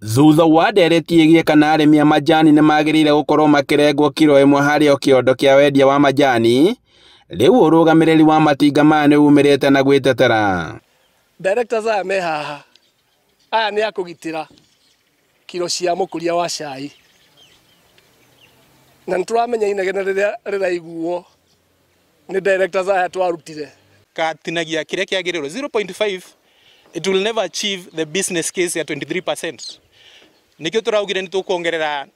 Thutha wa ndereti ĩgiĩ kana arĩmi a majani nĩ magĩrĩire gũkorwo makĩrengwo kiro ĩmwe harĩ o kĩondo kĩa wendia wa majani, rĩu ũrũgamĩrĩri wa matinga maya nĩ umĩrĩte na gwĩtetera. Directors aya me haha, aya nĩ a kũgitĩra kiro cia mũkũria wa cai, na nĩ tũramenya inegene rĩrĩa rĩraiguo nĩ directors aya twarutire. Katinagia kĩrĩa kĩagĩrĩirwo 0.5, it will never achieve the business case ya 23%. Nikio tũraugire nĩ tũkuongerera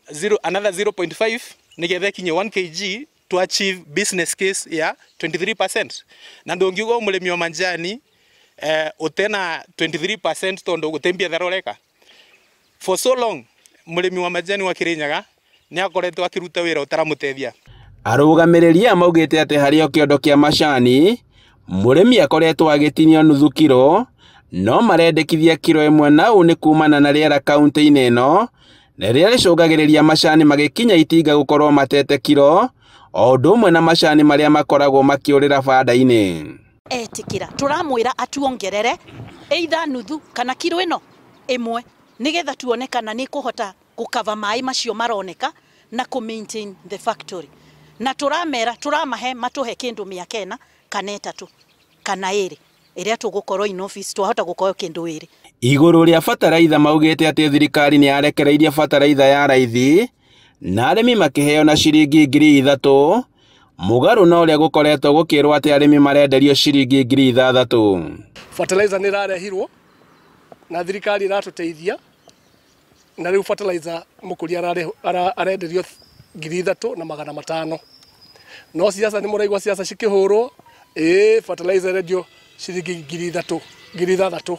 another 0.5 nĩgetha ĩkinye 1 kg to achieve business case ya 23%. Na ndũngiuga mũrĩmi wa majani utena 23% tondu gutembia tharoreka. For so long mũrĩmi wa majani wa Kirinyaga nĩ akoretwo akiruta wĩra ũtaramũteithia. Arũgamĩrĩri aya maugĩte atĩ harĩ o kĩondo kĩa macani mũrĩmi akoretwo agĩtinio nuthu kiro, no marendekithia kiro ĩmwe na ũũ nĩ kumana na rĩera kaunti-inĩ ĩno rĩrĩa rĩcũngagĩrĩria macani magĩkinya itinga gũkorwo matete kiro o ũndũ ũmwe na macani marĩa makoragwo makĩũrĩra banda-inĩ. Etĩkĩra tũramwĩra atuongerere either nuthu kana kiro ĩno ĩmwe nĩgetha tuone kana nĩ kũhota gũkava maĩ macio maroneka na kũ maintain the factory, na tũramera tũramahe matũhe kĩndũ mĩaka ĩna kana ĩtatũ kana ĩrĩ ĩrĩa tũgũkorwo in office twahota gũkorwo kĩndũ ĩrĩ. Igũrũ rĩa bataraitha maugĩte atĩ thirikari nĩ yarekereirie bataraitha ya raithi na arĩmi makĩheo na ciringi 3,000 mũgarũ na ũrĩa gũkoretwo gũkĩrwo atĩ arĩmi marenderio ciringi 6,000. Fertilizer nĩ ĩrarehirwo na thirikari ĩratũteithia, na rĩu fertilizer mũkũria arenderio 3,500. No siasa nĩ mũraigua siasa cikĩhũrwo, ĩĩ fertilizer ĩrendio ciringi 3,000, 6,000.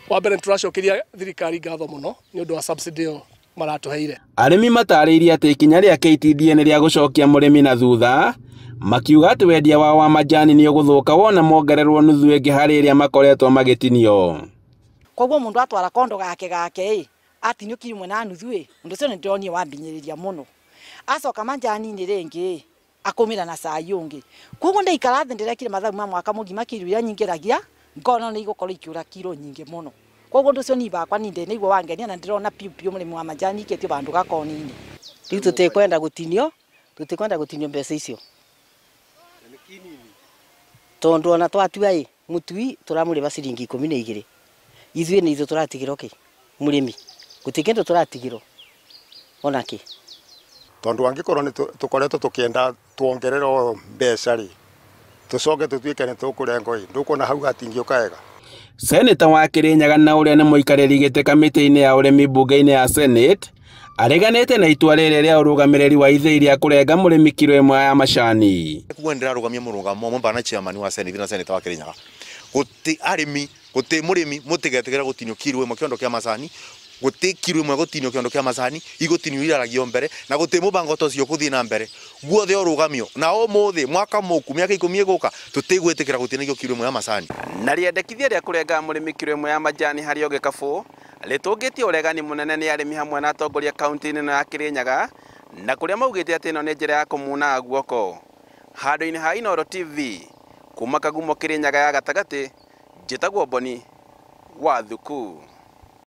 Wa mbere nĩtũracokeria thirikari ngatho mũno nĩ ũndũ wa subsidy ĩyo maratũheire. Arĩmi matarĩirie atĩ ikinya rĩa KTDA nĩ rĩa gũcokia mũrĩmi na thutha, makiuga atĩ wendia wao wa majani nĩ ũgũthũka wona mongererwo nuthu ĩngĩ harĩ ĩrĩa makoretwo magĩtinio. Koguo mũndũ atwara kondo gake gake ĩ atinio kiro ĩmwe na nuthu ĩ ũndũ ũcio nĩndĩronire wambinyĩrĩria mũno. Acoka majani-inĩ rĩngĩ akũmĩra na cai ũngĩ. Koguo ndaikara thĩ ndĩrekire mathabu ma mwaka mũgima kiro iria nyingĩragia ngona nĩ igũkorwo ikĩũra kiro nyingĩ mũno. Koguo ũndũ ũcio niĩ bakwa niĩ ndĩnaigua wangenia na ndĩrona piũ piũ mũrĩmi wa majani ikĩtio bandũ gakoni-inĩ. Rĩu tũtikwenda gũtinio mbeca icio tondu ona twatua ĩ mũtui tũramũrĩba ciringi 12, ithuĩ nĩ ithuĩ tũratigĩrwo kĩ mũrĩmi gũtirĩ kĩndũ tũratigĩrwo ona kĩ. Tondu angĩkorwo nĩ tũkoretwo tũkĩenda tuongererwo mbeca rĩ tũcoke tũtuĩke nĩ tũkũrengwo ĩ ndũkuona hau hatingĩũka wega. Seneta wa Kirinyaga na ũrĩa nĩ mũikarĩri gĩtĩ kamĩtĩ-inĩ ya ũrĩmi mbunge-inĩ ya Senate areganĩte na itua rĩrĩ rĩa ũrũgamĩrĩri wa ithĩi rĩa kũrenga mũrĩmi kiro ĩmwe ya macani. Kuga ndĩrarũgamia mũrũgamo ũmwe bana chairman wa Senate na seneta wa Kirinyaga gũti arĩmi gũti mũrĩmi mũtigetĩkĩra gũtinio kiro ĩmwe kĩondo kĩa macani, gũti kiro ĩmwe gũtinio kĩondo kĩa macani igũtinio iraragio mbere na gũti mũbango ta ũcio kũthiĩ na mbere guothe ũrũgamio na ũmũthĩ mwaka mũku mĩaka 10 ĩgũka tũtigwĩtĩkĩra gũtinagio kiro ĩmwe ya macani. Na rĩendekithia rĩa kũrenga mũrĩmi kiro ĩmwe ya majani harĩ o gĩkabũ rĩtũngĩtie ũregani mũnene nĩ arĩmi hamwe na atongoria kaunti-inĩ ĩno ya Kirinyaga na kũrĩa maugĩte atĩ ĩno nĩ njĩra ya kũmunaga guoko. Handũ-inĩ ha Inooro TV kuma Kagumo Kirinyaga ya gatagatĩ, njĩtagwo Boni wa Thuku.